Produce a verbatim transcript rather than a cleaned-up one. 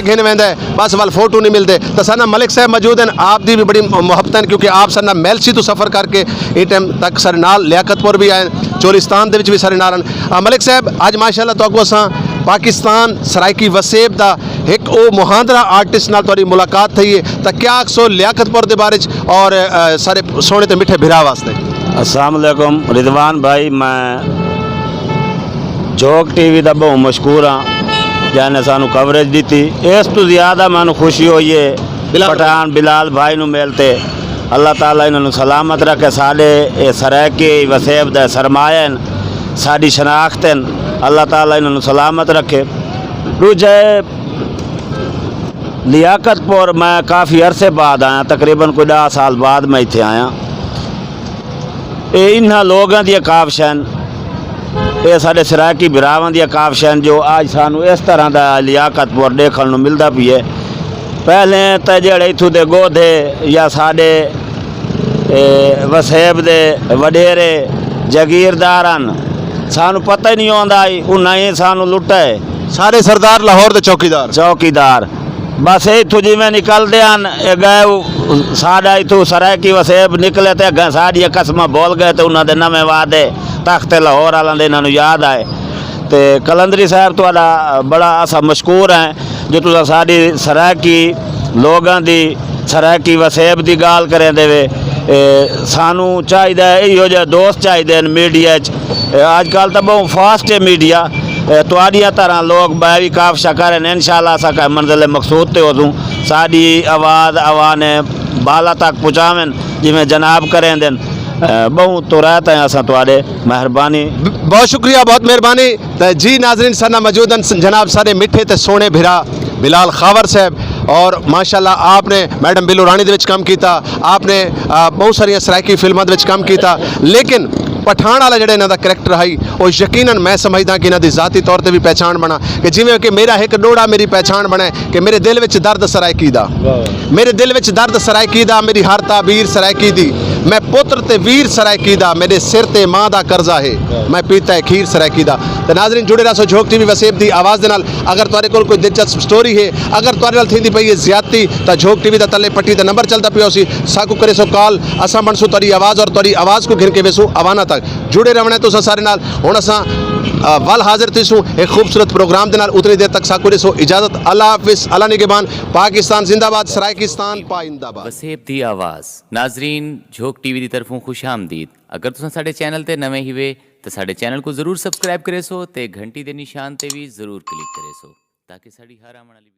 گھن ویندا ہے، بس ول فوٹو نہیں ملدے۔ تاں ساݙے نال ملک صاحب موجود ہیں، آپ دی بھی بڑی محبت ہے، کیونکہ آپ ساݙے نال میلسی تو سفر کر کے ایں ٹائم تک ساݙے نال لیاقت پور بھی آئے، چولستان دے وچ بھی ساݙے نال ہن۔ آ، ملک صاحب، اڄ ماشاءاللہ تہاکوں اساں پاکستان سرائیکی وسیب دا ہک او مہاندرا آرٹسٹ نال تہاݙی ملاقات تھئی ہے، تاں کیا آکھسو لیاقت پور دے بارے چ اور، آ، ساݙے سوہݨے تے مٹھے بھرا واسطے؟ السلام علیکم رضوان بھائی، میں جھوک ٹی وی دا ٻہوں مشکور ہاں، جنہیں سانوں کوریج ݙتی۔ اس توں زیادہ مینوں خوشی ہوئی ہے بلال پٹھان بلال بھائی نوں مل تے۔ اللہ تعالیٰ انہاں نوں سلامت رکھے۔ ساݙے اے سرائیکی وسیب دا سرمایہ ہن، ساݙی شناخت ہن۔ اللہ تعالیٰ انہاں نوں سلامت رکھے۔ ݙوجھے، لیاقت پور میں کافی عرصے بعد آیا، تقریباً کوئی ݙاہ سال بعد میں اتھے آیا۔ اے انہاں لوگاں دیاں کاوشاں ہن، اے ساݙے سرائیکی بھراواں دیاں کاوشاں ہن جو اڄ سانوں اس طرح دا لیاقت پور ݙیکھݨ نوں ملدا پئے۔ پہلے تاں جیڑھے اتھوں دے ڳوہدھے یا ساݙے، اے، وسیب دے وݙیرے جاگیردار ہن، سانوں پتہ ہی نہیں ہوندا ہئی، انہاں ہی سانوں لٹا ہے۔ سارے سردار لاہور دے چوکیدار۔ چوکیدار۔ بس اتھوں جیویں نکلدے ہن، اے ڳئے، ساݙا اتھوں سرائیکی وسیب نکلے تے اڳاں ساݙیاں قسماں بھل ڳئے تے انہاں دے نویں وعدے تخت لاہور آلیاں دے انہاں نوں یاد آئے۔ تے قلندری صاحب، تہاݙا بڑا اساں مشکور ہیں جو تساں ساݙی سرائیکی لوگاں دی، سرائیکی وسیب دی ڳالھ کریندے وے۔ اے، سانوں چاہیدا ہے، ایہو جہے دوست چاہیدے ہن میڈیا اچ۔ اے، اڄ کل تاں ٻہوں فاسٹ ہے میڈیا۔ اے، تہاݙیاں طرح لوگ ٻئے وی کاوشاں کرن، انشاءاللہ اساں کہیں منزل مقصود تے ہوسوں۔ ساݙی آواز عوام بالا تک پہنچاون، جیویں جناب کریندن۔ اے، ٻہوں تو رہت ہیں اساں تہاݙے۔ مہربانی۔ ب-، بہت شکریہ، بہت مہربانی۔ تے جی ناظرین، ساݙے نال موجود ہن س-، جناب ساݙے مٹھے تے سوہݨے بھرا بلال خاور صاحب، اور ماشاءاللہ آپ نے میڈم بلو راݨی دے وچ کم کیتا، آپ نے، آ، ٻہوں ساریاں سرائیکی فلماں دے وچ کم کیتا، لیکن پٹھان والا جیڑھا انہاں دا کریکٹر ہئی، او یقیناً میں سمجھداں کہ انہاں دی ذاتی طور تے وی پہچان بݨا، کہ جیویں کہ میرا ہک ݙوہڑا میری پہچان بݨے کہ میرے دل وچ درد سرائیکی دا، میرے دل وچ درد سرائیکی دا، میری ہر تعبیر سرائیکی دی، میں پتر تے ویر سرائیکی دا، میرے سر تے ماں دا قرضہ ہے، میں پیتا ہے کھیر سرائیکی دا۔ تے ناظرین، جڑے رہسو جھوک ٹی وی وسیب دی آواز دے نال۔ اگر تہاݙے کول کوئی دلچسپ سٹوری ہے، اگر تہاݙے نال تھیندی پئی ہے زیادتی، تاں جھوک ٹی وی دا تلے پٹی تے نمبر چلدا پیا ہوسی، ساکوں کریسو کال، اساں بݨسوں تہاݙی آواز اور تہاݙی آواز کوں گھن کے ویسوں اواناں تک۔ جڑے رہوݨا ہے تساں سارے نال۔ ہݨ اساں، آ، ول حاضر تھیسوں ہک خوبصورت پروگرام دے نال۔ اتنی دیر تک ساکوں ݙیسو اجازت۔ اللہ حافظ، اللہ نگہبان۔ پاکستان زندہ باد، سرائیکستان پائندہ باد۔ وسیب دی آواز۔ ناظرین، جھوک ٹی وی دی طرفوں خوش آمدید۔ اگر تساں ساݙے چینل تے نویں ہیوے تاں ساݙے چینل کوں ضرور سبسکرائب کریسو تے گھنٹی دے نشان تے وی ضرور کلک کریسو، تاکہ ساݙی ہر آوݨ والی